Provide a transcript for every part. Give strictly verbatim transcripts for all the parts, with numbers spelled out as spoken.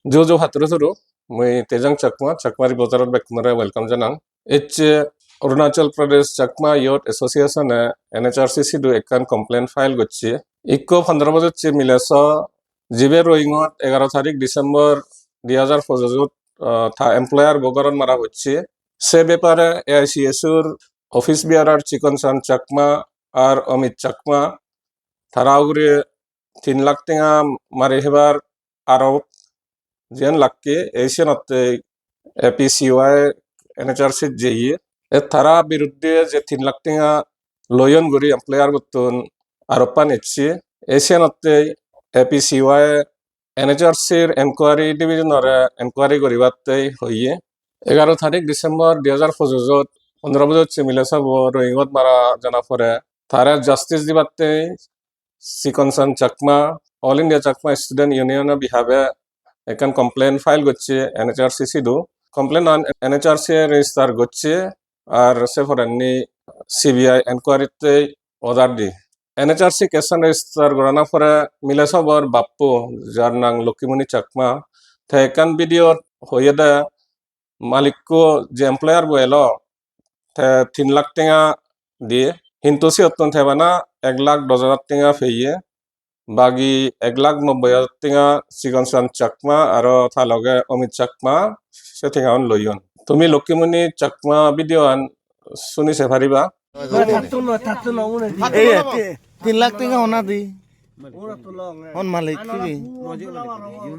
Ju ju patturu turu, mui Tejang Chakma, Chakma Reporter-ot bekkunore welcome janang. Ecche Arunachal Pradesh Chakma Youth Association-e N H R C sidu ekkan complaint file gocche. Ikko pondro bojocche mile so, jibe Roing-ot egaro tarik December dui hajar pojojot, ah, ta employer bo goron mara pocche. Se bepare A I C S U-r office bearer Chikon Chan Chakma ar Amit Chakma tara ugure tin lakh tenga mari hebar arop jiyan lakke, ei siyenotte A P C Y N H R C jeye. E tara biruddhe je tin lakh tenga loyon guri employer bottun aroppan ecche. Ei siyenotte A P C Y N H R C-r Enquiry Division-ore enquiry guribatte hoye. Egaro tarik December dui hajar pojojot pondro bojocche mile sabo Roing-ot mara jana pore tare justice dibatte Chikon Chan Chakma, All India Chakma Student Union-o behalf-e ekkan complaint file gocche N H R C sidu. Complaint-an N H R C-e register gocche, ar se porendi C B I enquiry-tte order di. N H R C case-an register gorana pore mile sobor bappo, jar nang Lokkimoni Chakma, te ekkan video hoyede malikko je employer bo elo, te tin lakh tenga diye, hintu siyottun te bana ek lakh dos hajar tenga peye, bagi ek lakh nobboi hajar tenga Chikon Chan Chakma aro ta loge Amit Chakma se tengaun loyon. Tumi Lokkimoni Chakma video-an suni se pariba. Ei, ti-, tin lakh tenga honna di? Hon malik sibe?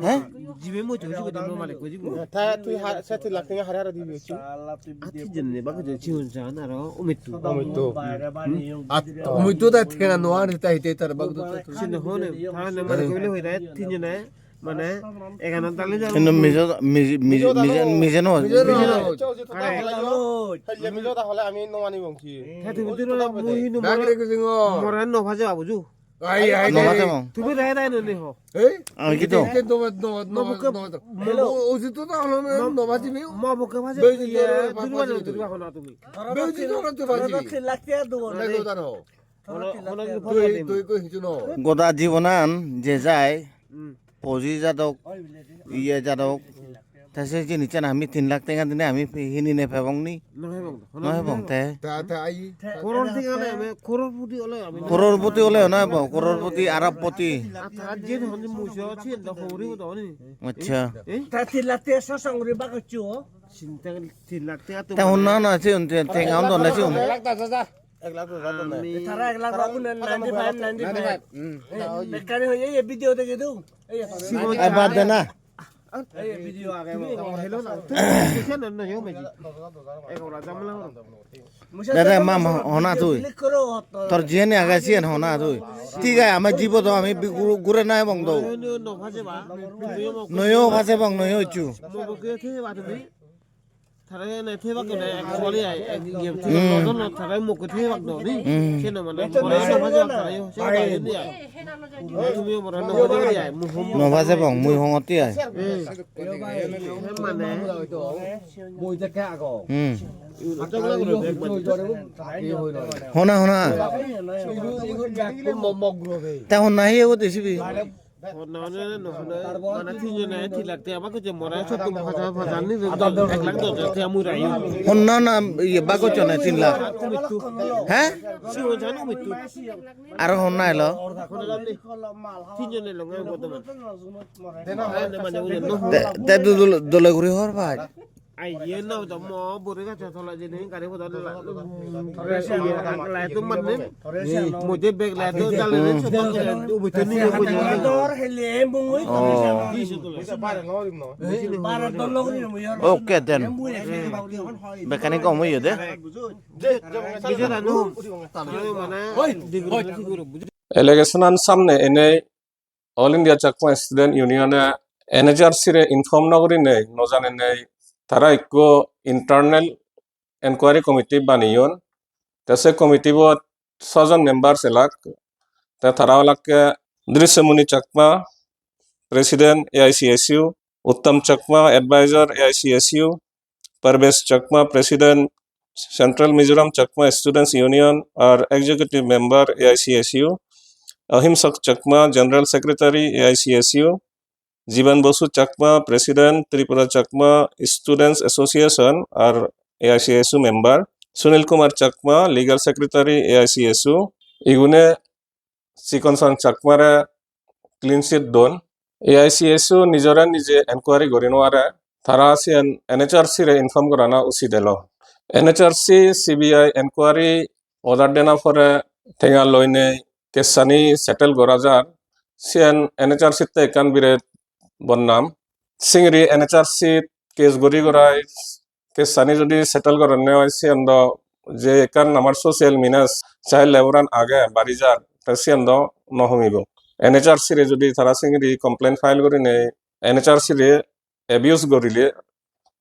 He? Jibe mui tui sibe dino malik ko jibe. Ta tui ha-, se tin lakh tenga hare hare dibe chu? Ati jenne bak je chiun jan aro umittu. Umittu. Hmm? At umittu da tenga no ani ta hite tar bak do. Sinde hone, ta ne malik ko bile hoi da tin jene. Mane, egana dali jaro. Hintu mijo, miji-, miji-, mije, mije no. Mijo no. Hole ami no manibong ki. He, tumi tumi mui hinu more, more no bhaje babu ju. Ai, ai, no bhaje bong. Tumi re re no ne ho. Ei? Ami ki to? Ke no, no, no, no. Mo buke, mo, o, o, ujitu ta holo me no bhaji me. Mo buke bhaje. Be, ye, duru bhaje, duru bhaje na tumi. Be, ujitu na to bhaji. Tin lakh tenga duo. Na to ta no. Hono, hono kichu pore doi, doi ko hichu no. Goda jibonan je jai, hmm, poji jadok, iye jadok, te se jinissan ami tin lakh tenga dine ami pe-, hini ne pebong ni? No pebong, no pebong te. Ta, ta ai. Koror tenga ole ami, koror poti ole ami. Koror poti ole no pebong, koror poti, arab poti. Ar ta je hon mujo chi endo hori do ni. Accha. Eh? Ta tin lakh tenga so songri ba kocho. Sinta tin lakh tenga to. Ta honna na se un te, tenga un don na se un. Ek lakh dos hajar don na. Ami tara ek lakh babu na, ninety five, ninety five. Hmm. Bekkani hoye ye video dege du. Ei, ai, bad de na. Ei, video age mo. Hello na. Tui kise na, na, yo meji. Ek ora jamla ho. Dada, ma, ma, hona tui. Click koro, hot. Tor jiyeni age siyen hona tui. Thik age, ama jibo do ami bi-, gure, gure nai bong do. Noyo, no, no, no, phase ba. Noyo phase bong, noyo ichu. Mo bo ke the ba tumi. Tara ene thebak kene ek soli ai, ek iye thebak. Hmm. No, no, tara mokko thebak do ni. Hmm. Seno mane, more no bhaje tara yo, se bhaje ni ai. Tumi more no bhaje ni ai, mu hom. No bhaje bong, mui hongotti ai. Hmm. Mane. Hmm. Hona, hona. Ta honna hi ebo desibi? Honna honna no honna, mane tinjone tin lakh tenga bak gocche, more sottur pajar, pajar ni ek lakh dos hajar tenga mui raiyong. Honna na iye bak gocchone tin lakh? He? Sigon jano mittu. Aro honna elo? Tinjone elo ngai bortoman. Te, te du dole, dole guri hor pai. Ai, iye no, to mo bore gacho tola jeni gari podot la-, iye, light-o manne. Mujhe bag light-o jalene, hmm, chot chot ubito niye bujhe. Oh. Okay then. Bekkani gom oye de. Allegation-an samne enei All India Chakma Student Union-e N H R C-re inform no gurinei, no janeinei, tara ekko internal enquiry committee baneyon. Te se committee-bot sojon members elak. Te tara olakke Drishyamuni Chakma, President A I C S U, Uttam Chakma, Advisor A I C S U, Parvesh Chakma, President, Central Mizoram Chakma Students Union, ar Executive Member A I C S U, Ahimsak Chakma, General Secretary A I C S U, Jiban Bosu Chakma, President, Tripura Chakma Students Association, ar A I C S U member, Sunil Kumar Chakma, Legal Secretary, A I C S U, igune Chikon Sang Chakmare clean chit don. A I C S U nijore nije enquiry guri no pare. Tara siyen N H R C re inform gorana usit elo. N H R C C B I enquiry order dena pore tenga loinei case ani settle gora jar. Siyen N H R C te ekkan biret bodnam. Singiri N H R C case guri gorai case ani jodi settle goronne oi, siyen do je ekkan amar social menace, child labour an age bari jar, te siyen do no homibo. N H R C re jodi tara singiri complaint file gurinei N H R C re abuse gorile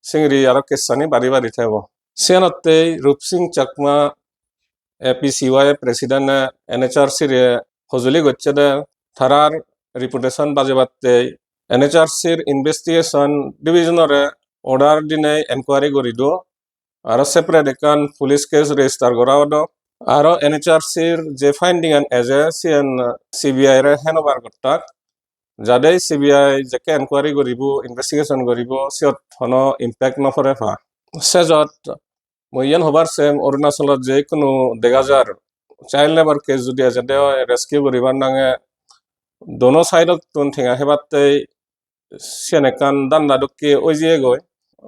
singiri aro case ani bari bari thebo. Siyenottei Rup Singh Chakma, A P C Y president e N H R C re hojoli gocche de tarar reputation bajebattei N H R C r investigation division ore order dinei enquiry guri do. Aro separate ekkan police case register gora odo. Aro N H R C r je finding an eje siyen C B I re hand over gottak. Jadei C B I jekke enquiry guribo, investigation guribo, siyot hono impact no pore pa. Sejot mui iyen hobar sem Arunachalot je ikkunu dega jar child labour case jodi ejede oi rescue guribar nange dono side ottun tenga hebattei siyen ekkan danda dokke oi jeyegoi.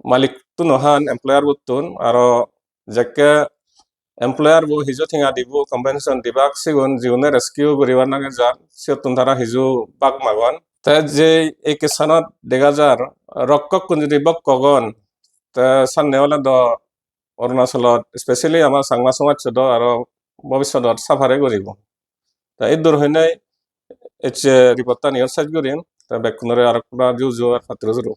Malik tuno han employer bottun aro jekke employer bo hiju tenga dibo compensation dibak sigun jigune rescue guribar nange jar siyottun tara hiju bak magon. Te je ei case anot dega jar rokkokkun jodi bokkogon te sanne ole do Arunachalot, specially ama Changma somajcho do aro bobissodot suffer guribo. Ta iddur hoinei ecche report tani iyot sej gurim, ta bekkunore aro ekbar juju ar patturu juru.